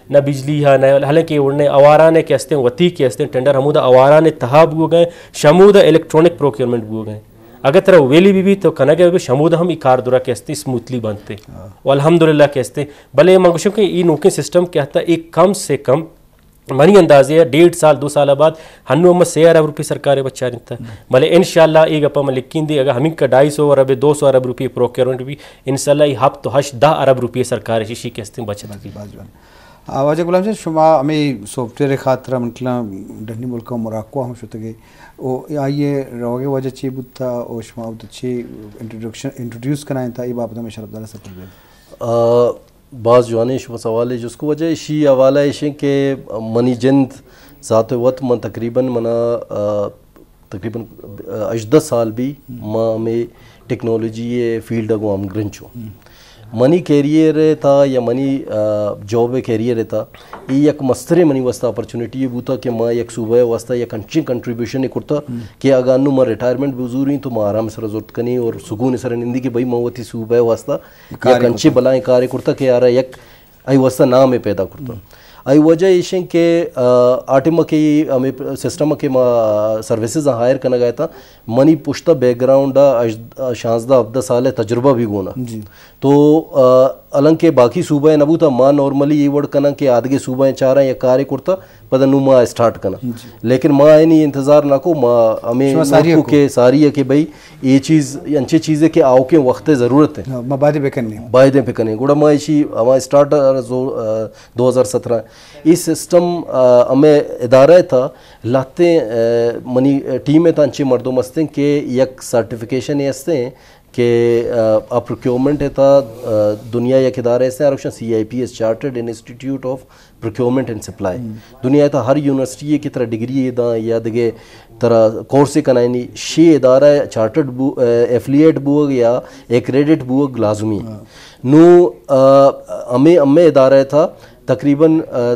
نہ بجلی ہا، نہ، حالانکہ اوڑنے آواران کہ استیں، وتی کہ استیں ٹینڈر ہمودا آواران تہا بوگئے، شمودا الیکٹرانک پروکیورمنٹ بوگئے۔ اگر ترا ویلی بی بی تو کنگے بی شمودا ہم ای کار درا کہ استیں سموتھلی بنتے۔ و الحمدللہ کہ استیں۔ بلے من گوشم کہ ای نوکیں سسٹم کہ حتی ایک کم سے کم منی اندازے ء ڈیڑھ سال، دو سال بعد ہنو ہم سے ارب روپی سرکار بچارینتا۔ بلے انشاءاللہ ای گپا من لکھین دی، اگر ہمینکا ڈھائی سو ارب، دو سو ارب روپی پروکیورمنٹ بی، انشاءاللہ ای ہفت و ہشت، دہ ارب روپی سرکار شیشی کہ استیں بچت بی۔ باز جوان۔ آ، واجہ غلام جان، شما ہمیں سافٹ ویئر خاطر من کلاں ڈنی ملک موراکو ہم شتگے۔ او آئیے روگے وجہ چی بوتا؟ او شما او چی انٹروڈکشن، انٹروڈیوس کنائیں تا ای بابت میں شرف دار سفر بے۔ آ، باز جوانیں شما سوالے جست کو۔ وجہ اشی حوالہ ایشیں کہ منی جند ذات وت من تقریباً منا، آ، تقریباً، آ، ہژدہ سال بی ما ہمیں ٹیکنالوجی فیلڈ گوں ہمگرنچ اوں۔ منی کیریئر تا یا منی، آ، جاب کیریئر تا ای یک مستریں منی واسطہ اپرچونیٹی بوتا کہ ما یک صوبہ واسطہ یک انچیں کنٹریبیوشن کرتا کہ اگاں انو ما ریٹائرمنٹ بزوریں تو ما آرام سر زرت کنیں اور سکون سر نندی کہ بھئی ما وتی صوبہ واسطہ کارے یک انچیں کرتا۔ بلائیں کارے کرتا کہ آرا یک آئی واسطہ نام ء پیدا کرتا۔ آئی وجہ ایشیں کہ، آ، آ ٹیم کہ ہمیں سسٹم کہ ما سروسز ہائر کنگ آئے تا، منی پشتا بیک گراؤنڈ آ اژ-، آ شانزدہ ہبدہ سال تجربہ بھی گونا۔ جی۔ تو، آ، حالانکہ باقی صوبہ نہ بوتا، ما نارملی یہ وڑ کناں کہ آدگے صوبہ چاراں یا کارے کرتا، پدا نو ما اسٹارٹ کناں۔ جی۔ لیکن ما اینی انتظار نہ کو، ما ہمیں شما ساری نوٹ کو کو۔ کہ ساری ہے کہ بھئی، یہ چیز، انچے چیزیں کہ آؤکیں وقت ضرورت ہے۔ ہاں، ما بایدیں بکنیں۔ بایدیں بکنیں۔ گڑا ما ایشی، ہما اسٹارٹ زو-، آ، دو ہزار سترہ۔ یہ سسٹم، آ، ہمیں ادارہ تھا، لہتے، آ، منی ٹیم تھا انچے مردم ہستیں کہ یک سرٹیفکیشن ہستیں، کہ، آ، آ پروکیورمنٹ ء تھا، آ، دنیا یک ادارہ است ہیں، آروکشن C I P S, chartered institute of procurement and supply. دنیا ء تھا ہر یونیورسٹی ء کہ ترا ڈگری ء داں یا دگہ ترا کورس ء کنائنی، شی ادارہ چارٹرڈ بو-، آ، ایفلیٹ بوگ یا ایکریڈٹ بوگ لازمی۔ نو، آ، ہمیں، ہمیں ادارہ تھا تقریباً، آ،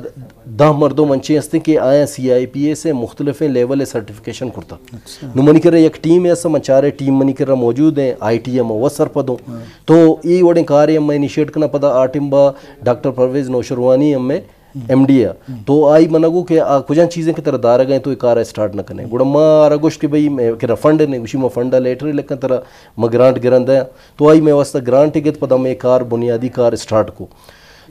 دہ مردم انچیں ہستیں کہ آیاں سی آئی پی ایس ء مختلفیں لیول ء سرٹیفکیشن کرتا۔ اچھا۔ نو منی کرا یک ٹیم ہے، من چارے ٹیم منی کرا موجود ہیں، آئی ٹی ہم و سرپدوں۔ تو ای وڑیں کارے ہم انیشیٹ کنا، پدا آ ٹیم با ڈاکٹر پرویز نوشروانی ہم میں ایم ڈی ہے۔ تو آئی منا گو کہ آ کجان چیزیں کہ ترا دارگ ہیں تو یہ کار اسٹارٹ نہ کنے۔ گڑا ما آرا گوشت کہ بھئی میں کرا فنڈ نے، گوشی ما فنڈ لیٹر لکھن ترا ما گرانٹ گران دیا۔ تو آئی میں واسطہ گرانٹ گت، پدا میں کار، بنیادی کار اسٹارٹ کو۔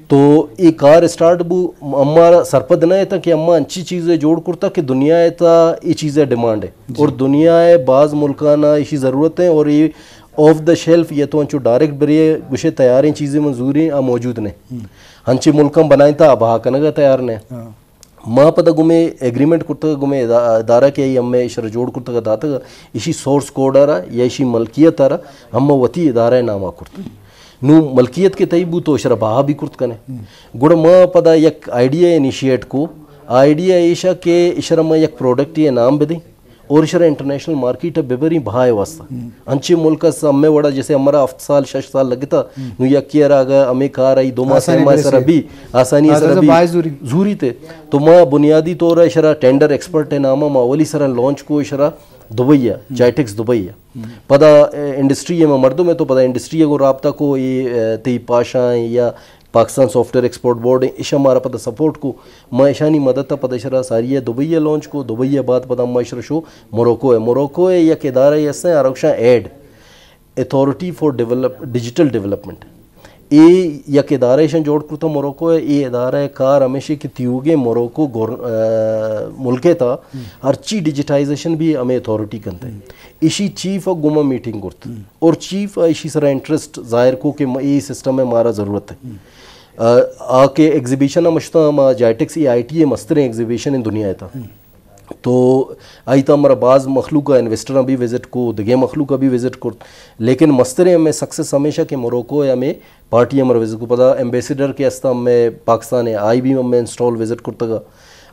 تو اے کار اسٹارٹ بو، اما سرپد نہ اتاں کہ اما انچی چیزے جوڑ کرتا کہ دنیا ء تا اے چیزے ڈیمانڈ ہے۔ جی۔ اور دنیا ء بعض ملکانا ایشی ضرورت ہے اور یہ آف دا شیلف یا تو انچو ڈائریکٹ بریے گوشے تیاریں چیزیں منظوریں آ موجود نہیں۔ ہنچے ملکاں بنائیں تا آ بہا کنگا تیار نہیں۔ ہاں۔ ما پدا گمے ایگریمنٹ کرتگ، گمے ادا-، ادارہ کہ ای ہمے اشرا جوڑ کرتگ داتگ، اشی سورس کوڈ ء را یا اشی ملکیت ء را ہم وتی ادارہ ء نام ء کرت۔ نو ملکیت کہ تئی بوت تو اشرا بہا بھی کرت کنے۔ گڑا ما پدا یک آئیڈیا انیشیٹ کو، آئیڈیا ایشا کہ اشرا ما یک پروڈکٹ ء نام بدیں اور اشرا انٹرنیشنل مارکیٹ ء ببریں بہا ء واسطہ۔ انچیں ملک است ہمے وڑا جیسے ہمارا ہفت سال، شش سال لگتا، نو یکی ء را اگا ہمے کار آئی دو ماہ، آسانی سے ماہ سر رسی۔ ابھی آسانی سر ابھی زوری تے۔ تو ما بنیادی طور ء اشرا ٹینڈر ایکسپرٹ ء نام ء ما اولی سر لانچ کو اشرا دبئی ء، جائٹکس دبئی ء۔ پدا، اے، انڈسٹری ء ما مردم ء تو پدا انڈسٹری ء گوں رابطہ کو، اے، اے، تئی پاشاں یا Pakistan soft where export board ء، ایشاں مارا پدا سپورٹ کو۔ ما ایشانی مدد ء پدا اشرا ساری ء دبئی ء لانچ کو، دبئی ء بعد پدا ما اشرا شو موروکو ء۔ موروکو ء یک ادارہ ء ہستیں، آروکشاں ad authority for develop, digital development. اے یک ادارہ ایشاں جوڑ کرتا موروکو ء۔ اے ادارہ ء کار ہمیشی کہ تیوگیں موروکو گور-، آ، ملک ء تا ہرچی ڈیجیٹائزیشن بھی ہمیں اتھارٹی کنتے۔ ایشی چیف ء گوما میٹنگ کرت اور چیف ء ایشی سرا انٹرسٹ ظاہر کو کہ م-، اے سسٹم ء مارا ضرورت ہے۔ آ، آ کہ ایگزیبیشن ہم اشتا، ہم جائٹکس ای آئی ٹی ء مستریں ایگزیبیشن ہیں دنیا ء تا۔ تو آئی تا ہمارا باز مخلوق ء انویسٹر بھی وزٹ کو، دگہ مخلوق بھی وزٹ کرت، لیکن مستریں ہمیں سکسس ہمیشہ کہ موروکو ء ہمیں پارٹی ہمارا وزٹ کو۔ پدا ایمبیسیڈر کہ استا ہمیں پاکستان ء، آئی بھی ہمیں انسٹال وزٹ کرتگا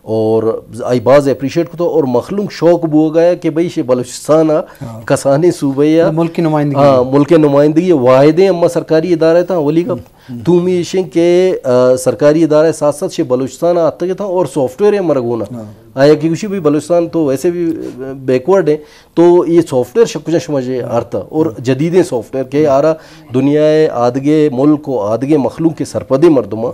اور آئی باز اپریشیٹ کرتا اور مخلوق شوق بوگا ہے کہ بھئی شے بلوچستان ء کسانیں صوبے ء ملک نمائندگی۔ ہاں، ملک نمائندگی واحدیں ہم سرکاری ادارہ تھا اولی گپ۔ دومی ایشیں کہ، آ، سرکاری ادارہ ساتھ ساتھ شے بلوچستان آتگ تھا اور سافٹ ویئر ہم مرگونا۔ آیا کہ گوشی بھی بلوچستان تو ویسے بھی، آ، بیکورڈ ہے، تو یہ سافٹ ویئر شکجا شما جے آرتا اور جدیدیں سافٹ ویئر کہ آرا دنیا ء آدگے ملک و آدگے مخلوق کے سرپدیں مردماں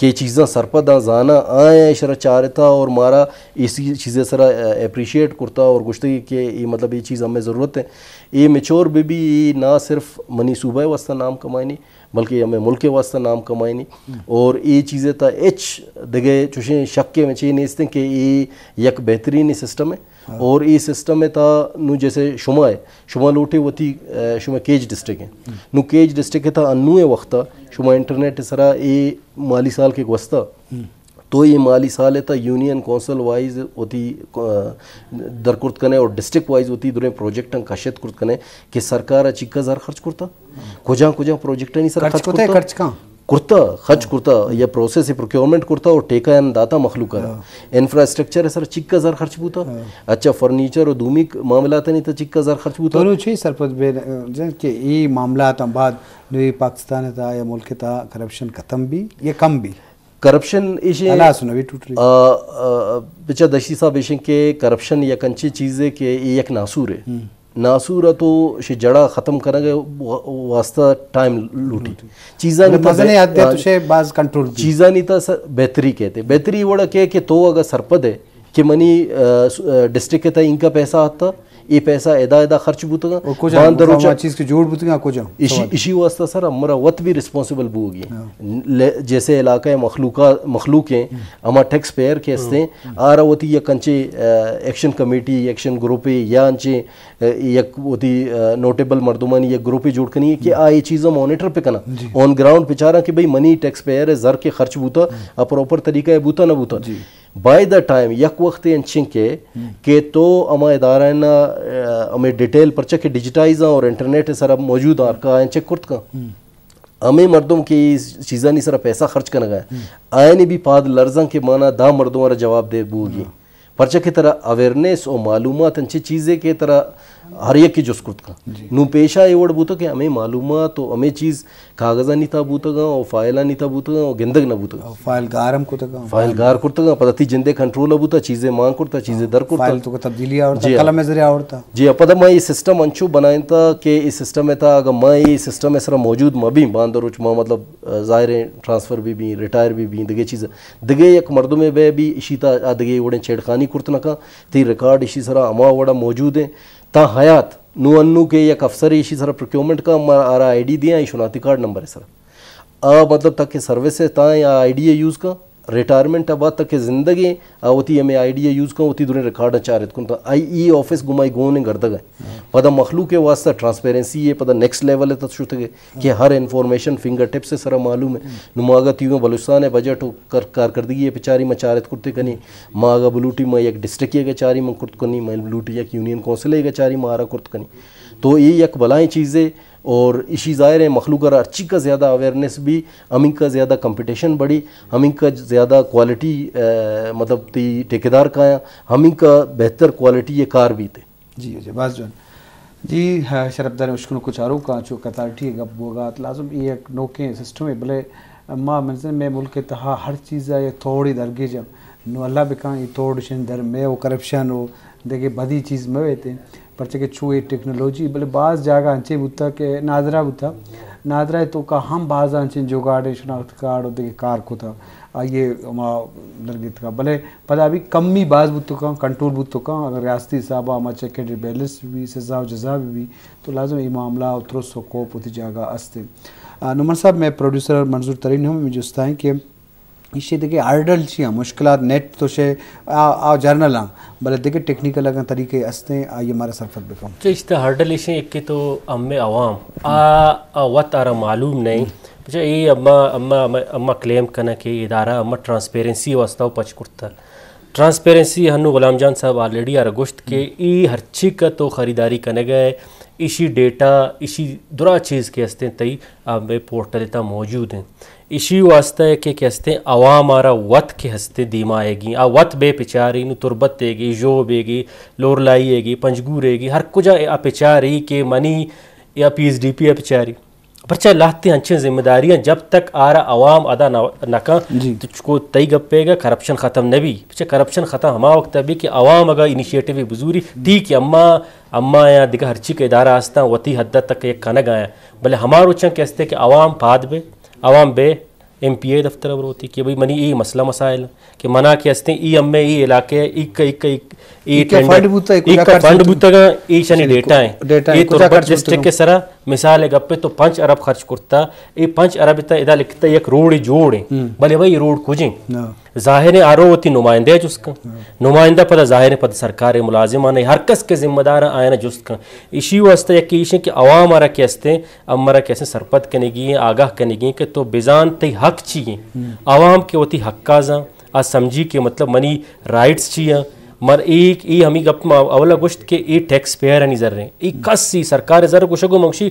کہ چیزاں سرپداں زاناں، آیاں ایشرا چارتا اور مارا اسی چیزے سرا اپریشیٹ کرتا اور گوشتگی کہ اے مطلب اے چیز ہمیں ضرورت ہے۔ اے میچور بہ بی، اے نہ صرف منی صوبہ واسطہ نام کمائنی، بلکہ ہمیں ملک واسطہ نام کمائنی۔ اور اے چیزے تا ہچ دگہ چوشیں شک کے مچے نیستیں کہ اے یک بہترین سسٹم ہے۔ اور اے سسٹم تا نو جیسے شما ہے، شما لوٹے وتی، اے، شما کیج ڈسٹرکٹ ہے۔ نو کیج ڈسٹرکٹ تا انو وقت شما انٹرنیٹ سرا اے مالی سال کے گوستا، تو اے مالی سال تا یونین کونسل وائز وتی، اے، در کرت کنے اور ڈسٹرکٹ وائز وتی دریں پروجیکٹاں کشت کرت کنے کہ سرکار چکا زر خرچ کرتا، کجا کجا پروجیکٹانی سر خرچ خرچ کرتا ہے، کرتا؟ خرچ کاں؟ کرتا، خرچ کرتا، یا پروسیس پروکیورمنٹ کرتا اور ٹیکہ ان داتا مخلوق ہے۔ انفراسٹرکچر سر چکا زر خرچ بوتا؟ اچھا، فرنیچر اور دومی معاملات نہیں تا چکا زر خرچ بوتا؟ تو نو چی سرپد بے جن کہ اے معاملات ہم بعد نو اے پاکستان تا یا ملک تا کرپشن ختم بھی یا کم بھی؟ کرپشن ایشیں، ہلاس نہ بی ٹوٹلی۔ آ، آ، بچا دشتی صاحب ایشیں کہ کرپشن یک انچی چیز ہے کہ اے یک ناسور ہے۔ ناسور ہے تو شے جڑا ختم کرنے کے وا-، واسطہ ٹائم لوٹی۔ چیزاں مطلب نہیں مزنے حد ہے آ، تو شے باز کنٹرول کی۔ چیزاں نہیں تا س-، بہتری کہتے۔ بہتری وڑا کہ، کہ تو اگر سرپد ہے کہ منی، آ، س-، آ، ڈسٹرکٹ تا ان کا پیسہ آتا، اے پیسہ ادا ادا خرچ بوتگا۔ اور کجا باندر مطلب روچا چیز کے جوڑ بوتگا کجا؟ اشی، اشی واسطہ سر ہمارا وت بھی ریسپانسبل بوگی۔ لے-، جیسے علاقہ مخلوقات، مخلوق ہیں، ہما ٹیکس پیئر کے ہستے ہیں، آرا وتی یک انچے، آ، ایکشن کمیٹی، ایکشن گروپے یا انچے، آ، یک وتی، آ، نوٹیبل مردمانی یک گروپے جوڑ کنی ہے کہ آ اے چیزاں مانیٹر پہ کنا۔ آن گراؤنڈ پہ چارا کہ بھئی منی ٹیکس پیئر ہے، زر کے خرچ بوتا، آ پراپر طریقہ ہے بوتا نہ بوتا۔ بائی دا ٹائم یک وقت انچیں کہ، کہ تو ہما ادارہ نا، آ، ہمیں ڈیٹیل پرچہ کہ ڈیجیٹائز اور انٹرنیٹ سر موجود آرکا آئیں چیک کرت کن۔ ہمیں مردم کہ اے چیزانی سر پیسہ خرچ کنگا ہے، آئینی بھی پاد لرزاں کہ مانا دا مردم را جواب دے بوگی۔ پرچہ کہ ترا اویئرنیس و معلومات انچے چیزے کہ ترا ہر یک کی جست کرت کن۔ نو پیشا اے وڑ بوتا کہ ہمیں معلومات و ہمیں چیز کاغذانی تا بوتگاں و فائلانی تا بوتگاں و گندگ نہ بوتگاں۔ فائل گار ہم کتگاں۔ فائل گار کرتگاں، پدا تی جندے کنٹرول بوتا، چیزے مان کرتا، چیزے در کرتا۔ فائل تو کو تبدیلی آورتا، جی ہاں۔ قلم ذریعہ آورتا۔ جی ہاں، پدا ما اے سسٹم انچو بنائیں تا کہ اے سسٹم تا اگر ما اے سسٹم سرا موجود ما بی باندروچ ما مطلب، آ، ظاہر ہے ٹرانسفر بھی بی، ریٹائر بھی بی، دگے چیز، دگے یک مردمے بے بی اشی تا آ دگے وڑیں چھیڑخانی کرت نہ کن، تی ریکارڈ اشی سرا ہما وڑا موجود ہیں تا حیات۔ نو انو کہ یک افسر ایشی سرا پروکیورمنٹ کا، ما آرا آئی ڈی دیاں، ای شناختی کارڈ نمبر سرا۔ آ مطلب تاکہ سروس ہے تاں آ آئی ڈی یوز کا، ریٹائرمنٹ بعد تاکہ زندگی آ وتی ہمیں آئی ڈی یوز کا، وتی دریں ریکارڈ چارت کن تا۔ آئی ای آفس گمائی گون گردگ ہے۔ پدا مخلوق کے واسطہ ٹرانسپیرنسی ہے، پدا نیکسٹ لیول ہے تت شتگے کہ ہر انفارمیشن فنگر ٹپ سے سرا معلوم ہے۔ نماگا تیویں بلوچستان ہے بجٹ و کر-، کارکردگی ہے پچاری ما چارت کرتے کنی۔ ما اگا بلوٹی ما یک ڈسٹرکٹ اگا چاری ما کرت کنی، ما بلوٹی یک یونین کونسل اگا چاری ما آرا کرت کنی۔ تو اے یک بلائیں چیزے اور اشی ظاہر ہے مخلوق را ہرچی کا زیادہ اویئرنیس بھی، ہمیں کا زیادہ کمپٹیشن بڑی، ہمیں کا زیادہ کوالٹی، آ، مطلب تی ٹھیکیدار کایاں، ہمیں کا بہتر کوالٹی یہ کار بیتے۔ جی، جی، باز جوان۔ جی، ہاں، شرف دار اشکنوک و چاروکاں چو اتھارٹی گپ بوگا ات، لازم اے یک نوکیں سسٹم ہے، بلے ما منزل میں ملک تہا ہر چیز یہ توڑی درگیجاں۔ نو اللہ بکاں اے توڑ شن در میں و کرپشن و دگہ بدی چیز مویتے۔ پرچہ کہ چو اے ٹیکنالوجی، بلے باز جاگہ انچے بوتا کہ نادرا بوتا۔ نادرا توکا ہم باز انچیں جوگاڑیں شناخت کارڈ و دگہ کار کتا۔ آئیے ہما درگیتکا۔ بلے پدا بھی کمی باز بوتکاں، کنٹرول بوتکاں۔ اگر ریاستی حسابا ہما چیک اینڈ بیلنس بھی، سزا و جزا بھی، بھی، تو لازم اے معاملہ و ترس و کوپ وتی جاگہ است۔ آ، نعمان صاحب، میں پروڈیوسر منظور ترین ہم جستائیں کہ ایشی دگہ ہرڈل چی ہیں، مشکلات نیٹ تو شے آ، آ جرنل ہیں، بلے دگہ ٹیکنیکل اگاں طریقے ہستیں، آئیے مارا سرپد بکن۔ چہ اشتا ہرڈل ایشیں کہ تو ہمیں عوام آ، آ وت آرا معلوم نہیں۔ بچا اے اما، اما، اما، اما کلیم کنن کہ ادارہ اما ٹرانسپیرنسی واسطہ و پچ کرتا۔ ٹرانسپیرنسی ہنو غلام جان صاحب آلریڈی آرا گوشت کہ ای ہرچی کا تو خریداری کنگا ہے، ایشی ڈیٹا، ایشی درا چیز کے ہستیں تئی آ بے پورٹل تا موجود ہیں۔ ایشی واسطہ ہے کہ، کہ ہستیں عوام آرا وت کے ہستیں دیما آئے گی، آ وت بے پچاری نو تربت دے گی، جو بے گی، لورلائی ہے گی، پنجگور ہے گی، ہر کجا آ پچاری کہ منی یا پی ایس ڈی پی آ پچاری۔ پرچہ لہتے انچیں ذمہ داریاں جب تک آرا عوام ادا نہ، نہ کن، جی۔ تو چکو تئی گپے گا کرپشن ختم نہ بی۔ پرچہ کرپشن ختم ہما وقت بی کہ عوام اگا انیشیٹو بزوری، ٹھیک ہے، اما، اما یا دگہ ہرچی کہ ادارہ ہستاں وتی حد تک یک کنگ آیا۔ بلے ہما روچاں کہ ہستے کہ عوام پاد بے، عوام بے، ایم پی اے دفتر ءَ بروتی کہ بھئی منی اے مسئلہ مسائل کہ منا کہ استیں، اے ہمے اے علاقے ءَ ایک ایک ایک اے ایک ٹینڈر فنڈ بوتا، ایک ایک کجا خرچ فنڈ بوتا، بوتا گا، اے شانی ڈیٹا ہیں۔ ڈیٹا ہیں، اے کجا تربت خرچ بوتا ڈسٹرکٹ گا؟ کے سرا مثال ہے گپے تو پنچ ارب خرچ کرتا، اے پنچ ارب تا ادا لکھتا یک روڈ جوڑ ہیں۔ ہوں۔ بلے بھائی روڈ کجیں؟ نہ۔ ظاہر ہے آرو وتی نمائندہ جست کن۔ ہاں۔ نمائندہ پدا ظاہر ہے پدا سرکار ملازم آنے ہر کس کے ذمہ دار آیانا جست کن۔ اشی واسطہ یک ایشیں کہ عوام آرا کہ استیں، امرا کہ استیں سرپد کنگی ہیں، آگاہ کنگی ہیں کہ تو بزان تئی حق چی ہیں۔ ہم۔ عوام کے وتی حق آ زان، آ سمجھی کہ مطلب منی رائٹس چی ہیں۔ مر ایک ای ہمی گپ ما اولا گوشت کہ ای ٹیکس پیئر آنی زر ہیں۔ ای کس ای سرکار زر گوشگو منگشی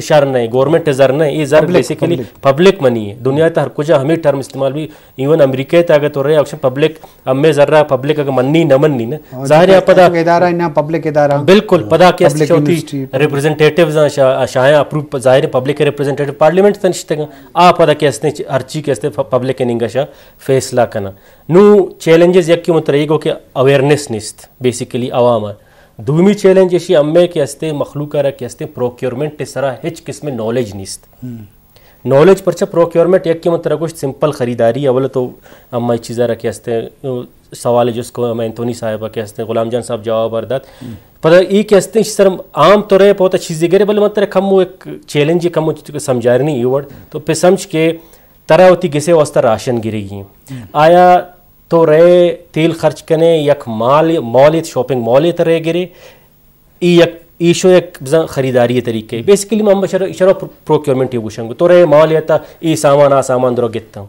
شر نہیں، گورنمنٹ زر نہیں، ای زر public, basically public. Public money ہے۔ دنیا تا ہر کجا ہمیں ٹرم استعمال بھی، ایون امریکہ تا اگر تو رہے اکشن پبلک ہمیں زر پبلک اگر منی نہ منی نا۔ ہاں، ظاہر ہے پدا ادارہ نا، پبلک ادارہ۔ بالکل، پدا کہ پبلک چوتھی یونیورسٹی، پبلک۔ ریپرزنٹیٹیوز ہیں شا-، شاہ اپروو ظاہر ہے پبلک ریپرزنٹیٹیو پارلیمنٹ تنشتگا۔ آ پدا کہ استیں چ-، ہرچی کہ استیں ف-، پبلک انگا شا فیصلہ کنا۔ نو چیلنجز یک کہ متر ایگو کہ اویئرنیس نیست بیسیکلی عوام ہے۔ دومی چیلنج اشی ہمیں کہ استیں مخلوق را کہ استیں پروکیورمنٹ سرا ہچ قسم نالج نیست۔ ہم۔ نالج پرچہ پروکیورمنٹ یک کہ متر گوشت سمپل خریداری، اول تو اما چیزا را کہ استیں سوال جس کو ہمیں انتونی صاحب کہ استیں غلام جان صاحب جواب بر دات۔ ہم۔ پدا ای کہ استیں سر عام طور ہے بہت چیزیں گرے، بلے متر کم وہ ایک چیلنج کم وہ سمجھارنی ایوڑ۔ تو پہ سمجھ کہ ترا وتی گسے واسطہ راشن گرگی ہیں۔ ہم۔ آیا تو رے تیل خرچ کنے یک مال، مال ایت، شاپنگ مال ایت رے گرے، ای یک ایشو یک بزن خریداری طریقے۔ بیسیکلی من بشر اشرا پروکیورمنٹ یہ گوشنگ تو رے مال ایت، ای سامان آ سامان درو گتا۔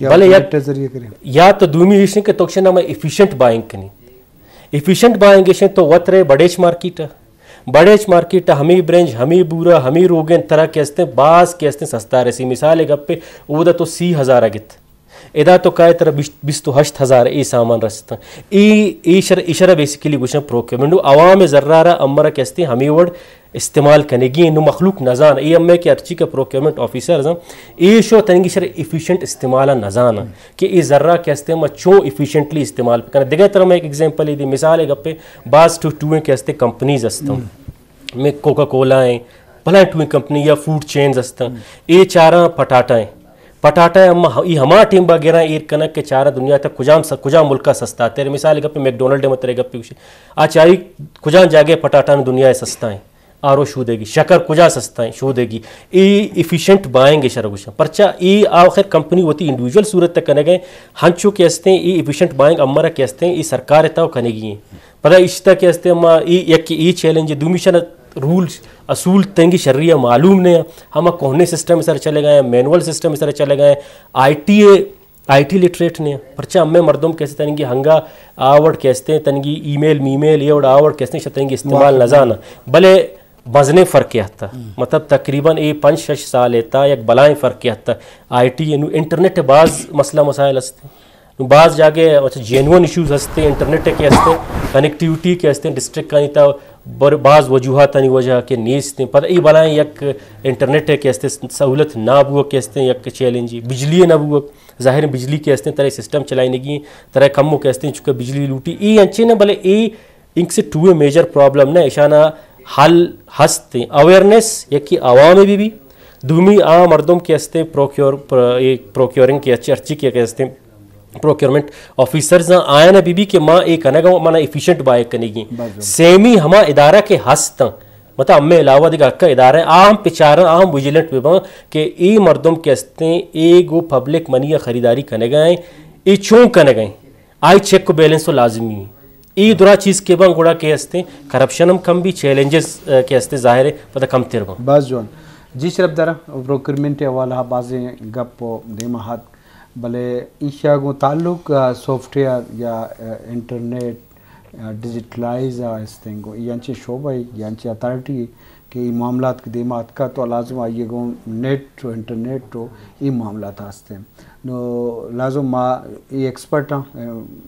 یا بلے یک انٹرنیٹ ذریعے کرے۔ یا تو دومی ایشن کہ تو کشن ہم ایفیشنٹ بائنگ کنی۔ ایفیشنٹ بائنگ ایشن تو وت رے بڑیچ مارکیٹ، بڑیچ مارکیٹ ہمیں برنج، ہمیں بورا، ہمیں روگن ترا کہ استیں باز کہ استیں سستا رسی۔ مثال گپے اودا تو سی ہزار گت، ادا تو کائے ترا بیست، بیست و ہشت ہزار اے سامان رستن۔ اے، اے شر، اشرا بیسیکلی گوشن پروکیورمنٹ۔ عوام زرارا امرا کہ استیں ہمیں وڑ استعمال کنگی ہیں۔ نو مخلوق نزان، اے ہمیں کہ ہرچی کہ پروکیورمنٹ آفیسر زن، اے شو تنگی شر ایفیشنٹ استعمال نزان کہ اے زرا کہ استیں ما چون ایفیشنٹلی استعمال بکنن۔ دگہ طرح میں ایک ایگزامپل دی، مثال گپے باز ٹو ٹو ہیں کہ استیں کمپنیز استن۔ میں کوکا کولا ہیں، بھلا ٹوئیں کمپنی یا فوڈ چینز ہستن، اے چاراں پٹاٹا ہیں۔ پٹاٹا ہم، ای ہما ٹیم با گراں ایر کنگ کہ چاراں دنیا تک کجام س-، کجام ملکا سستا تر۔ مثال گپ میکڈونلڈ مترے گپ گوشی، آ چاری کجام جاگے پٹاٹا دنیا سستا ہیں۔ آرو شودگی، شکر کجا سستا ہیں شودگی۔ ای ایفیشنٹ بائنگ شر گوشن۔ پرچا ای آخر کمپنی وتی انڈیویجول صورت تک کنگ ہیں، ہنچو کہ استیں ای ایفیشنٹ بائنگ امرا کہ استیں ای سرکار تاو کنگی ہیں۔ پدا اشتا کہ استیں ما ای یک ای چیلنج، دومی شن رول اصول تنگی شری معلوم نہیں۔ ہما کوہنے سسٹم سر چلے گئے، مینول سسٹم سر چلے گئے، I T, I T literate نہیں۔ پرچہ ہمیں مردم کیسے تنگی ہنگا آوڑ کیستے تنگی ای میل می میل یہ وڑ آوڑ کیستے شتنگی استعمال نہ زانا۔ بلے بزنے فرق ہتا۔ مطلب تقریباً اے پنچ شش سال تا یک بلائیں فرق ہتا۔ آئی ٹی نو انٹرنیٹ باز مسئلہ مسائل است۔ نو باز جاگے، اچھا، جینوئن ایشوز ہستے، انٹرنیٹ کے ہستے، کنیکٹیویٹی کے ہستے، ڈسٹرکٹ کانی تا بر-، باز وجوہاتانی وجہ کے نیست ہیں۔ پتہ ای بلائیں یک انٹرنیٹ کے ہستے، سہولت نہ بو کے ہستے، یک چیلنج، بجلی نہ بو، ظاہر ہے بجلی کے ہستے، ترے سسٹم چلائیں گی، ترے کمو کے ہستے، چونکہ بجلی لوٹی، ای انچے نہ، بلے ای انک سے ٹو اے میجر پرابلم نہ، اشانا حل ہستے، اویئرنیس یکی عوام بھی بھی، دومی آ مردم کے ہستے، پروکیور، پر-، اے پروکیورنگ کے اچھی، اچھی کے ہستے، پروکیورمنٹ آفیسرز آں، آیاں بی بی کہ ما اے کنگ ء، منا ایفیشنٹ بائے کنگی۔ سیمی ہما ادارہ کہ ہستاں، مطلب ہمے علاوہ دگہ حق ادارہ آ ہم پچاراں، آ ہم ویجیلنٹ بہ باں کہ اے مردم کہ ہستیں، اے گو پبلک منی ء خریداری کنگ ء ایں، اے چون کنگ ء ایں، آئی چیک و بیلنس و لازمی ایں۔ اے درا چیز کہ باں گڑا کہ ہستیں، کرپشن ہم کم بی، چیلنجز، ء، کہ ہستیں ظاہر ہے پتہ کم تر باں۔ باز جوان۔ جی شرف دارا، پروکیورمنٹ حوالہ بازیں گپ و دیما ہات۔ بلے ایشا گوں تعلق، آ، سافٹ ویئر یا، آ، انٹرنیٹ، آ، ڈیجیٹلائز آ استیں گوں، ای انچیں شعبہ ای یا انچیں اتھارٹی ای کہ ای معاملات کہ دیما اتکا تو لازم آئی گوں نیٹ و انٹرنیٹ و ای معاملات آ استیں۔ نو لازم ما ای ایکسپرٹ آں، آ،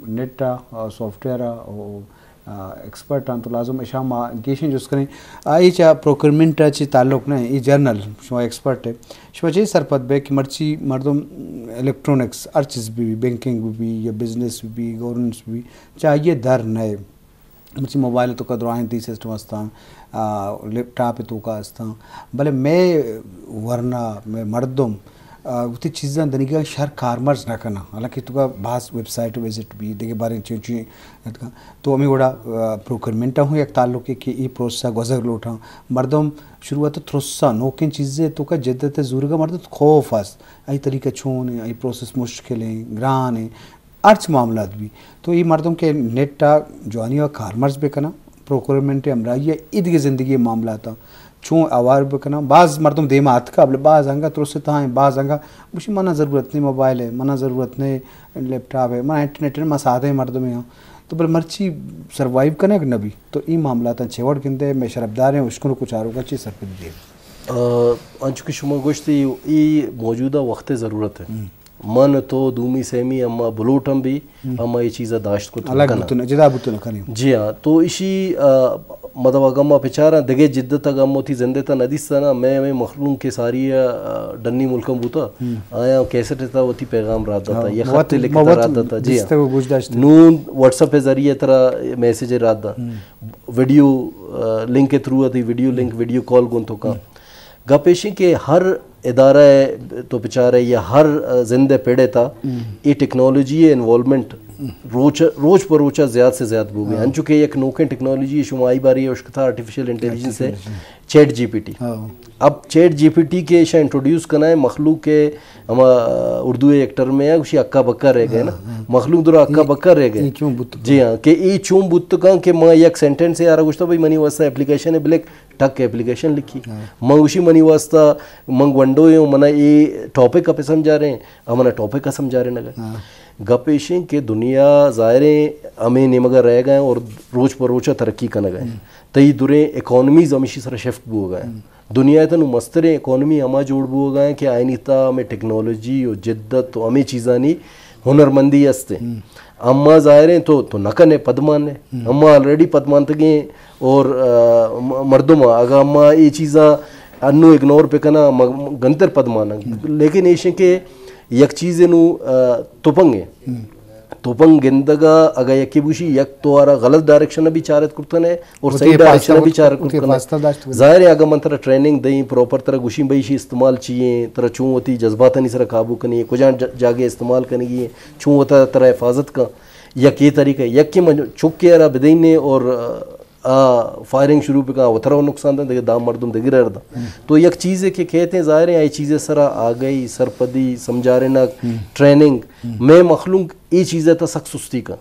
نیٹ آ، آ، سافٹ ویئر آ، او آ، ایکسپرٹ آں تو لازم اشاں ما گیشیں جست کنیں۔ آ، اے چا پروکیورمنٹ ء چی تعلق نہ، اے جنرل شما ایکسپرٹ ہے۔ شما چی سرپد بے کہ مرچی مردم الیکٹرانکس ہر چیز بھی، بینکنگ بھی یا بزنس بھی، گورننس بھی، چا یہ در نئے۔ مرچی موبائل تو کا درائیں تی سسٹم ہستاں، آ، لیپ ٹاپ تو کا ہستاں۔ بلے میں ورنا، میں مردم آ، وتی چیزاں دنیگا شر کارمرز نہ کناں، حالانکہ تو کا باز ویب سائٹ وزٹ بی، دگہ باریں چیز چیز اتکاں۔ تو ہمیں وڑا، آ، پروکیورمنٹ ہوں یک تعلق ہے کہ ای پروسیس گزر لوٹاں۔ مردم شروعات ترسا نوکیں چیزے تو کا جدت زورگا مردم خوف است۔ ای طریقہ چون ہے، ای پروسیس مشکل ہے، گران ہے، ہرچ معاملات بی۔ تو ای مردم کہ نیٹ آ جوانی و کارمرز بکناں، پروکیورمنٹ ہمراہی ہے، ادگہ زندگی معاملاتاں چون اوار بکناں۔ باز مردم دیما اتکا، بلے باز انگا ترستا ہیں، باز انگا گوشی منا ضرورت نہیں موبائل ہے، منا ضرورت نہیں لیپ ٹاپ ہے، منا انٹرنیٹ ہے، ما سادہ مردم ہاں۔ تو بلے مرچی سروائیو کنگ نہ بی۔ تو ای معاملاتاں چے وڑ گندے، میں شرفدار ہیں، اشکنو کچھ آروگا چی سرپدی دے۔ آ، انچو کہ شما گوشتی، ای موجودہ وقت ضرورت ہے۔ من تو دومی سیمی اما بلوٹ ہم بی، اما یہ چیزا داشت کو الگ بوتن، جدا بوتن کنی۔ جی ہاں، تو اشی، آ، مطلب اگاں ما پچاراں دگہ جدت اگاں ما وتی زندے تا ندیستاں نا، میں ہمیں مخلوق کے ساری، آ، ڈنی ملکاں بوتا، آیا کیسٹ تا وتی پیغام رات داتا، یا خط لکھتا رات داتا۔ جی ہاں۔ نون واٹس ایپ ذریعے ترا میسج رات دا، ویڈیو، آ، لنک کے تھرو آتی، ویڈیو لنک، ویڈیو کال گون تو کا۔ گپ ایشیں کہ ہر ادارہ ء تو بچارے یا ہر، آ، زند ء پڑ ء تا اے ٹیکنالوجی ء انوالومنٹ روچ، روچ پہ روچ ء زیات سے زیات بوگ ء۔ انچو کہ یک نوکیں ٹیکنالوجی شما آئی باری اشکتا آرٹیفیشل انٹیلیجنس ء، چیٹ جی پی ٹی۔ اب چیٹ جی پی ٹی کے ایشاں انٹروڈیوس کنائیں مخلوق ء، ہما، آ، اردو ء یک ٹرم ء گوشی اکا بکا رہ گئے نا۔ مخلوق درا اکا بکا رہ گئے۔ جی ہاں، کہ اے چون بوت کن کہ ما یک سینٹنس ء آرا گوشتا بھائی منی واسطہ اپلیکیشن ء بلک ٹک اپلیکیشن لکھی۔ من گوشی منی واسطہ من گونڈو ہوں، منا اے ٹاپک ء پہ سمجھا رہے ہیں، اب منا ٹاپک ء سمجھا رہے نہ گئے۔ گپ ایشیں کہ دنیا ظاہریں ہمیں نیمگا رہ گئے اور روچ پر روچ ترقی کنگ ء۔ تئی دریں اکانومیز ہمیشی سر شفٹ بو گئے۔ دنیا ء تہ نوں مستریں اکانومی ہما جوڑ بوگا ہیں کہ آئینی تہا ہمے ٹیکنالوجی و جدت و ہمے چیزانی ہنرمندی است ہیں۔ اما ظاہر ہیں تو، تو نہ کنے پدمان نے۔ اما آلریڈی پدمانتگیں اور، آ، م-، مردم اگا اما اے چیزا انو اگنور پہ کنا م-، م-، گنتر پدمانگ۔ لیکن ایشیں کہ یک چیز نو، آ، تپنگ ہے۔ تپنگ گندگا اگا یکے بوشی، یک تو آرا غلط ڈائریکشن بھی چارت کرتنے اور صحیح ڈائریکشن بھی چارت کرتنے۔ ظاہر ہے اگا من ترا ٹریننگ دئیں، پراپر ترا گوشیں بھئی ایشی استعمال چی ہیں، ترا چون وتی جذباتانی سرا قابو کنی، کجا ج-، جاگے استعمال کنگی ہیں، چون وتا ترا حفاظت کن، یک یہ طریقہ ہے۔ یک کہ من چکے آرا بدینے اور آ فائرنگ شروع بکا، وترا نقصان دن، دگہ دام مردم دگہ رہ دا۔ تو یک چیزے کہ کہتے ہیں، ظاہر ہے، اے چیزے سرا آگہی، سرپدی، سمجھارینگ، ٹریننگ، میں مخلوق اے چیزے تا سک سستی کا۔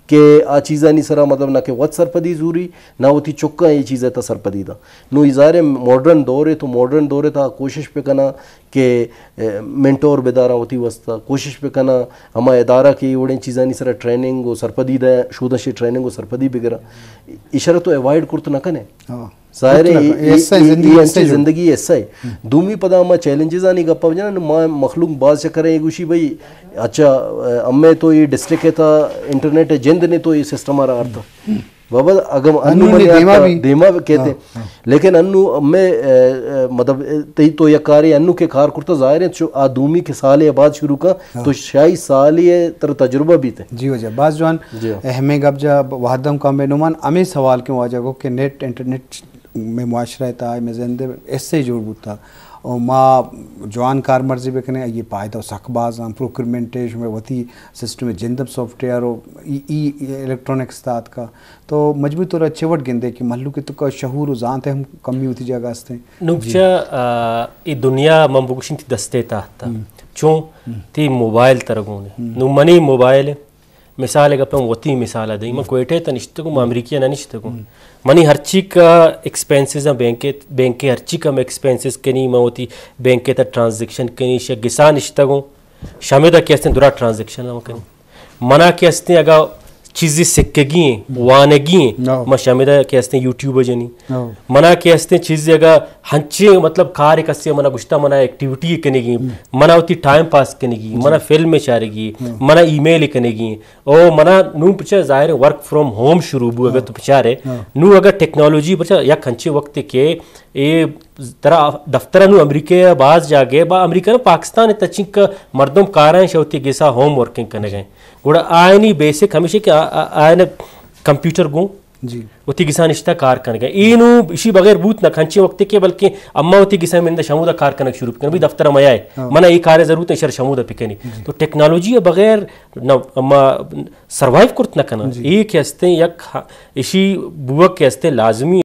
کہ آ چیزانی سرا مطلب نہ کہ وت سرپدی زوری، نہ وتی چکاں اے چیزے تا سرپدی دا۔ نو ای ظاہر ہے ماڈرن دور ہے، تو ماڈرن دور ہے تا کوشش پہ کنا کہ، اے، مینٹور بداراں وتی واسطہ، کوشش بکناں ہما ادارہ کہ اے وڑیں چیزانی سرا ٹریننگ و سرپدی دے، شودشی ٹریننگ و سرپدی بگراں۔ اشرا تو اوائڈ کرت نہ کنے۔ ظاہر ہے، اے، اے، اے، اے انچیں زندگی ایسا ہے۔ دومی پدا ہما چیلنجز آنی گپا بجنا، ما مخلوق باز چکر ہے گوشی بھئی، اچھا، اے، امے تو یہ ڈسٹرکٹ ہے تا انٹرنیٹ ہے، جند نے تو یہ سسٹم آ رہا تھا۔ بابا، اگم انو انو نے دیما بھی۔ دیما بھی کہتے ہیں۔ لیکن انو میں، اے، اے، مطلب، اے، تئی تو یک کارے انو کے کار کرتا ظاہر ہے، چو آ دومی کے سالے بعد شروع کا، تو شاہی سالے تر تجربہ بھی تے۔ جی واجہ، باز جوان۔ جی۔ اے، ہمیں گپ جا وحدم کام بے نمان، ہمیں سوال کے واجہ کو کہ نیٹ، انٹرنیٹ میں معاشرہ تا، میں زندے ایسے جوڑ بوتا۔ او ما جوان کارمرزی بکنیں، اے فائدہ سک باز ہیں، پروکیورمنٹ ہے، شما وتی سسٹم جندم سافٹ ویئر و ای، ای، ای الیکٹرانکس تات کا۔ تو مجموعی طور چے وڑ گندے کہ مھلوک ء توکا شعور و زانت ء ہم کمی وتی جاگہ است انت؟ نوں بچا، آ، اے دنیا من بگوشیں تئی دستے تحت ء۔ چون تئی موبائل ترا گون انت۔ نوں منی موبائل، مثال ء گپ ء وتی مثال ء دئیں، من کوئٹہ ء تہ نشتگوں، من امریکہ ء نہ نشتگوں۔ منی ہرچی کہ ایکسپنسز ہیں بینک ء، بینک ء ہرچی کہ من ایکسپنسز کنی، من وتی بینک ء تہ ٹرانزیکشن کنی، شہ گسا نشتگوں۔ شمدا کہ استیں درا ٹرانزیکشن ہم کنی۔ منا کہ استیں اگا چیزی سکگی ہیں، وانگی ہیں، ما شمدا کہ استیں یوٹیوب جنی۔ منا کہ استیں چیزی اگا ہنچے مطلب کار کسی منا گشتا منا ایکٹیویٹی کنگی، منا وتی ٹائم پاس کنگی، منا فلم چارگی، منا ای میل کنگی۔ او منا نوں پچا ظاہر ورک فرام ہوم شروع بو اگا تو پچارے۔ نوں اگا ٹیکنالوجی پچا یک ہنچے وقت کہ اے ترا دفتر نوں امریکہ ء باز جاگہ با امریکہ نوں پاکستان ء تچنک مردم کاراں شوتی گسا ہوم ورکنگ کنگ ء۔ گڑا آئینی بیسک ہمیشہ کہ آ-، آ-، آئین کمپیوٹر گوں جی۔ وتی گسا نشتہ کار کنگ ءَ۔ اے نوں اشی بغیر بوت نہ کنت، انچیں وقتے کہ بلکیں اما وتی گسا مندا شمودا کار کنگ شروع بکن، بھئی دفتر ءَ میا ئے، ہاں۔ منا اے کار ءِ ضرورت اِنت، شر شمودا بکنی۔ جی۔ تو ٹیکنالوجی ءِ بغیر نہ اما سروائیو کرت نہ کناں۔ جی۔ اے کہ استیں یک ہ-، اشی بوگ کہ استیں لازمی